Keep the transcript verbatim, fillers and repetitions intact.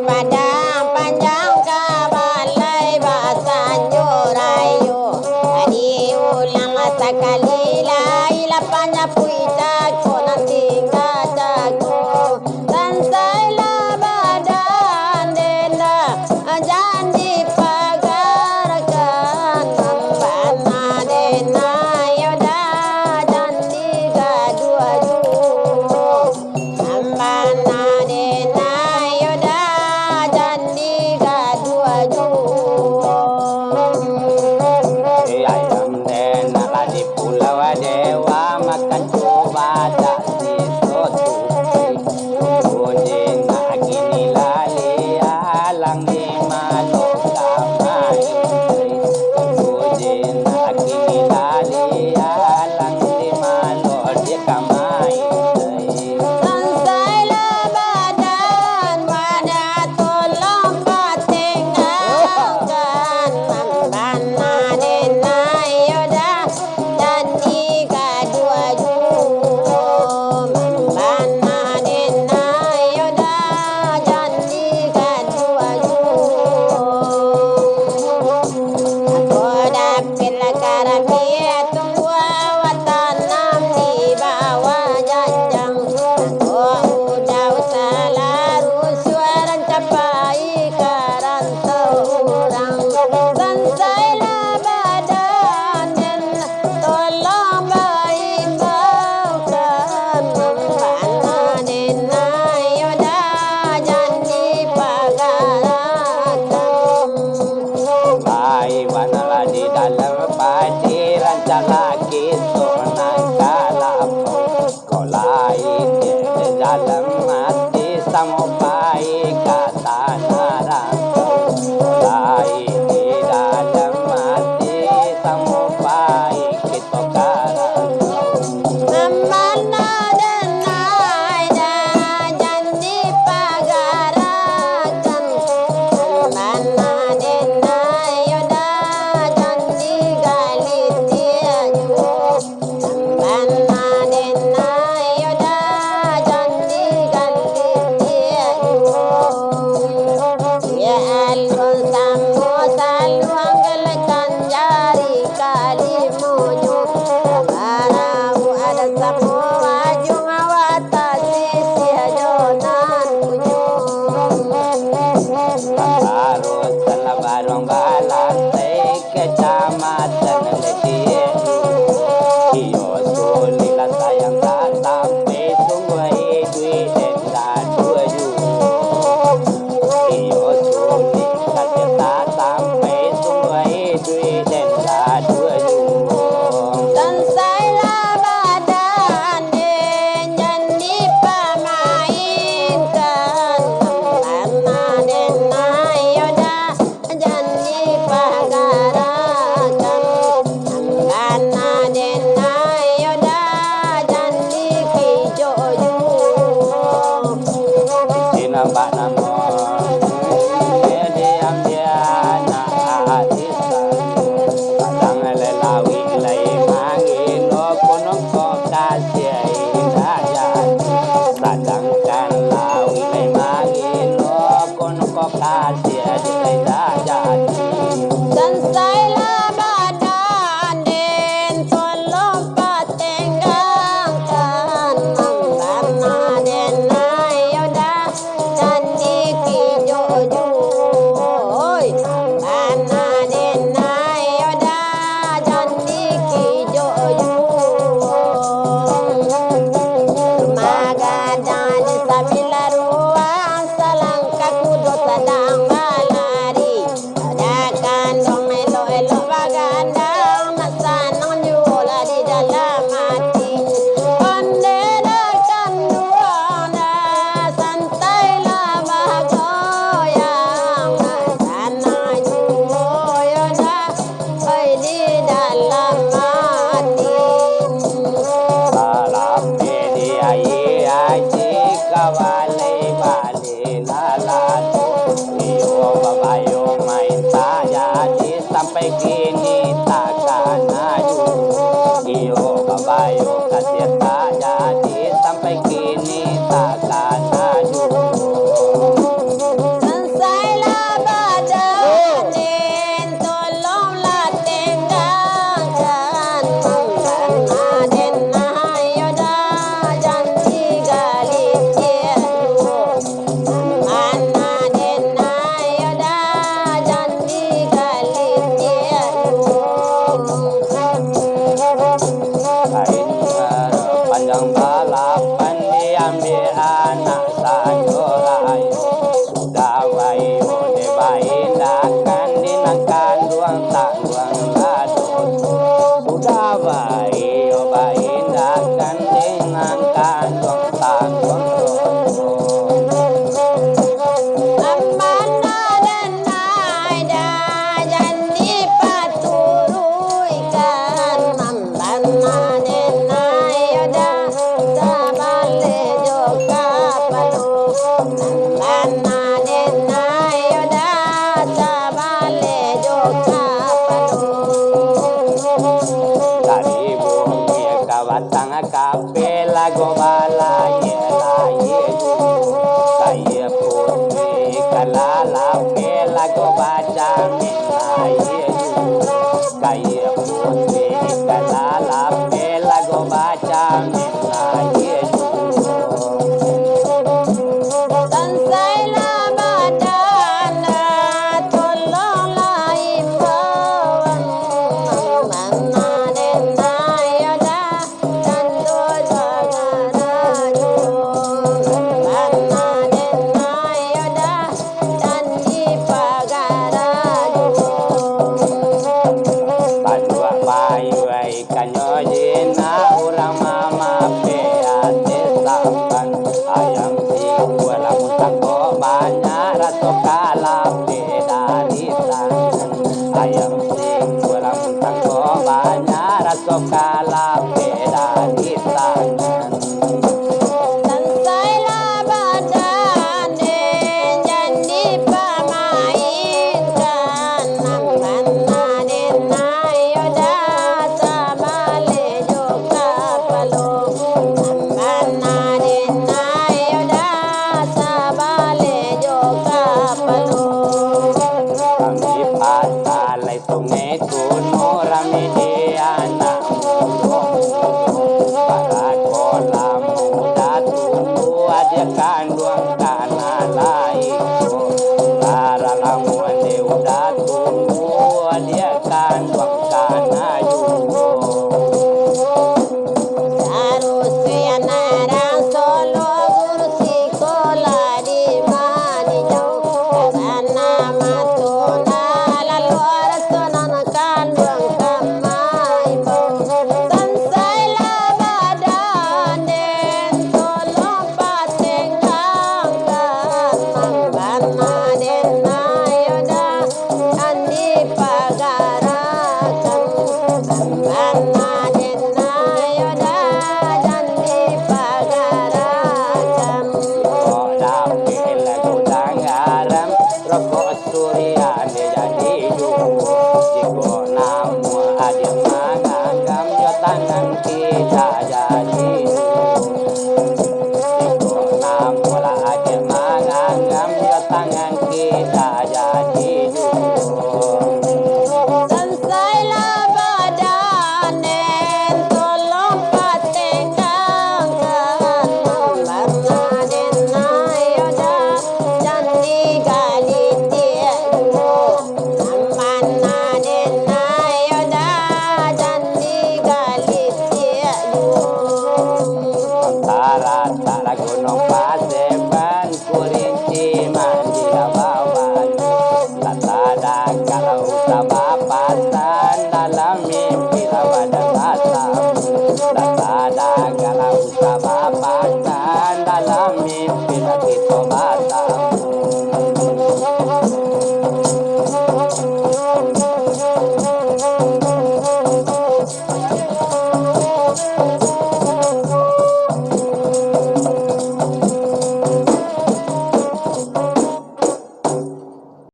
Padang Panjang ka balai basanjo rayo. Diulang sakali lai, lah panjapuik cako nan tingga cako. Sansai lah badan denda, jan dipagarakan. Bana denda yo dah, jan digaduah juo. Bana denda yo dah, jan digaduah juo. Ayam denda lah di pulau dewa, makan cubadak siso tupi. Tunggu jinak kini lah lialang di mano ka main. Tunggu jinak kini lah lialang di mano dia ka main. Sansai lah badan wadah, tolong patengahkan. Bana denda yo dah, jan digaduah juo. Bana denda yo dah, jan digaduah juo. Ako dapek lah karambia, tumbuah watanam di bawah janjang. Ako udau salalu, suaran capai karantau urang. Sansai lah badan denda, tolong baimbaukan. Bana denda yo dah, jan dipagarakan. Bai bana lah di dalam padi, rancak lah kito nan ka lapau. Kok lai di dalam ati, samo pai ka tanah rantau. Kok lai di dalam ati, samo pai kito ka rantau. Bana denda yo dah, jan dipagarakan. Bana denda yo dah, jan digalitik juo. Bana denda yo dah, jan digalitik juo. Di alun samo saluang, galekan jari kalimonyo. Barau ado samo wajuang, watasi sih jo nan punyo. Barusan lah baruang balantai, Kecamatan Lediak. Iyo sulik lah sayang tak sampai, sungguah iduik den gaduah juo. Iyo sulik kasiah tak sampai, sungguah iduik den gaduah juo. Sansai lah badan den, jan dipamainkan. Bana denda yo dah, jan dipagarakan. Bana denda yo dah, jan dikijok juo. Di nambah namo, eh, diambiak anak arisan. Sadang lelawik lai mangilo, konon kok kasiah indak jadi. Sadangkan lawik lai mangilo, konon kok kasiah indak jadi. Sansai lah badan den, tolong patenggangkan. Bana denda yo dah, jan dikijok juo. Oi, bana denda yo dah, jan dikijok juo. Rumah gadang di sabilah ruang, salangkah kudo sadang balari. Anak kanduang elok-elok bagadang, nak sanang juo lah di dalam ati. Ondeh dah kanduang dah, santai lah bagoyang, nak sanang juo yo dah, oi, di dalam ati. Salapeh di aia aji ka balai-balai. Iyo babayo main tak jadi, sampai kini tak kana juo. Iyo babayo kasiah tak jadi, sampai kini tak kana juo. Raso kalapeh dari tangan, ayam singkuang tangko banyak, raso kalapeh dari tangan. Sansailah badan den, jan dipamainkan, nan bana den ayo dah, sabaleh jo kapalo, nan bana den ayo dah, sabaleh jo kapalo. Kami pasalai Sungai Kuno rami di anak mudo, barakolah muda tunggu, adia kanduang kana lai ko. Bara lamun dek uda tunggu, adia kanduang kana juo. Sarusuian anak solo guru sikola di Maninjau, karana mato nan lalua raso nan kanduang ka maimbau. Sansailah badan den, tolong patengangkan, nan bana den ayo dah, jan dipagarakan, nan bana den ayo dah, jan dipagarakan. Kok dapek lagu tanggaran, rokok surian dek jadi juo. Jikok namuah adia manganggam, jo tangan kida jadi juo. Jikok namuah lah adia manganggam, jo tangan kida jadi juo. Sansailah badan den, tolong patengangkan, nan bana den ayo dah, jan digalitik juo, nan bana den ayo dah, jan digalitik juo. Taratak lagu nong